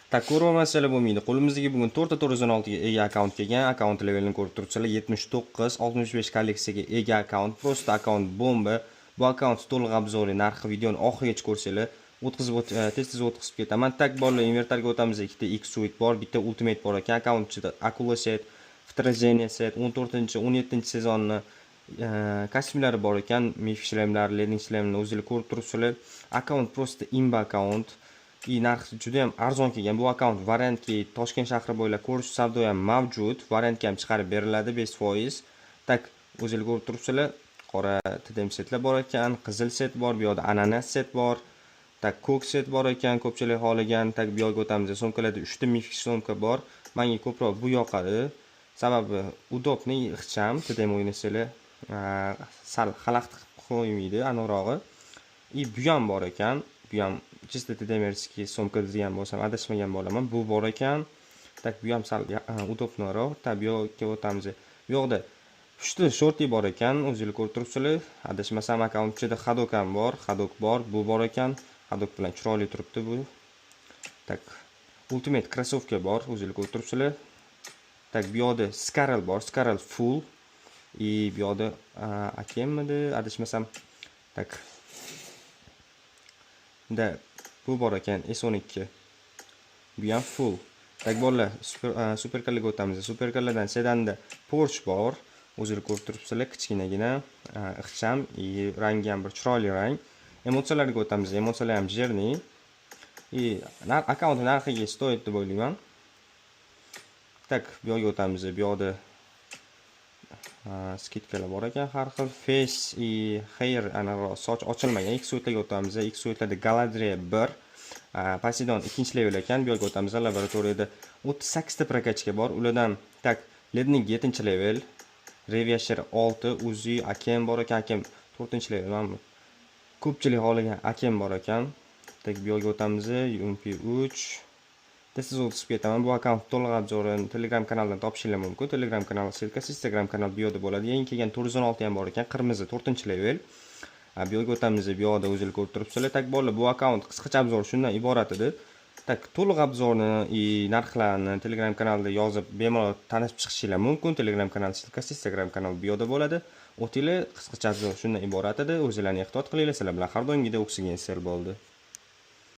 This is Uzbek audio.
Так, ko'rolmasanglar bo'lmaydi. Qo'limizga bugun 4 ta 416 ga ega akkaunt kelgan. Akkaunt levelini ko'rib turibsizlar, 79, 65 kolleksiyaga ega akkaunt. Просто akkaunt bomba. Bu akkaunt to'liq обзор i, narxi videoni oxirigacha ko'rsanglar, o'tkazib tez-tez o'tkazib ketaman. Так, bolalar, inventarga o'tamiz. Ikkita X suite bor, bitta Ultimate bor ekan. Akkaunt ichida Akula set, Вторжение set, 14, 17 sezonni kostyumlari bor ekan. Миф shlemlar, ледник shlemni o'zinglar ko'rib turibsizlar. Akkaunt просто имба akkaunt. И narxi juda ham arzon kelgan. Bu akkaunt variantki Toshkent shahri bo'ylab ko'rish savdo ham mavjud. Variantga ham chiqarib beriladi 5%. Так, o'zinglar ko'rib turibsizlar. Qora TDM setlar bor ekan, qizil set bor, bu yoqda ananas set bor. Так, ko'k set bor ekan, ko'pchilik xohlagan. Так, bu yoqga o'tamiz. Sumkalarda 3 ta мифик sumka bor. Menga ko'proq bu yoqadi. Sababi удобный, ixcham, TDM o'ynasanglar, sal xalaqit qilib qo'ymaydi aniqrog'i. И bu ham bor ekan. Bu ham чисто TDMерский sumka degan bo'lsam, adashmagan bo'laman. Bu bor ekan. Так, bu ham sal удобный roq. Так, bu yoqqa o'tamiz. Bu yoqda pushti shorti bor ekan, o'zinglar ko'rib turibsizlar. Adashmasam, akkaunt ichida Hadok ham bor, Hadok bor, bu bor ekan. Hadok bilan chiroyli turibdi bu. Так, Ultimate krossovka bor, o'zinglar ko'rib turibsizlar. Так, bu yoqda Scarel bor, Scarel full. И bu yoqda Akemmidi, adashmasam. Так. Да, bu bor ekan S12. Bu ham full. Так, bolalar, superkarlarga o'tamiz. Superkarlardan sedanda Porsche bor. O'zinglar ko'rib turibsizlar, kichkinagina, ixcham и rangi ham bir chiroyli rang. Emotsiyalarga o'tamiz. Emotsiyalar ham жирный. И akkaunt narxiga стоит deb o'ylayman. Так, bu yoqga o'tamiz. Bu yoqda скидка lar bor ekan har xil. Face и hair anavi soch ochilmagan. X suitlarga o'tamiz. X suitlarda Galadriel 1, Poseidon ikkinchi level ekan. Bu yoqga o'tamiz. Laboratoriyada 38 ta прокачка bor. Ulardan, так, Ledning 7 level, Reviasher 6, Uzi, Akem bor ekan. Akem 4 level. Mana ko'pchilik xohlagan Akem bor ekan. Так, bu yoqga o'tamiz. UMP 3. Tez o'tib ketaman. Bu akkaunt to'liq обзор ini Telegram kanalidan topishinglar mumkin. Telegram kanal ссылка si Instagram kanal bu yerda bo'ladi. Yangi kelgan 416 ham bor ekan, qirmizi 4 level. Bu yoqga o'tamiz. Bu yoqda o'zinglar ko'rib turibsizlar. Так, bolalar, bu akkaunt qisqacha обзор shundan iborat edi. Так, to'liq обзор ni и narxlarni Telegram kanalida yozib, bemalol tanishib chiqishinglar mumkin. Telegram kanal ссылка si Instagram kanal bu yoqda bo'ladi. O'tinglar, qisqacha обзор shundan iborat edi. O'zinglarni ehtiyot qilinglar. Sizlar bilan har doimgidek Oxygen Sel bo'ldi.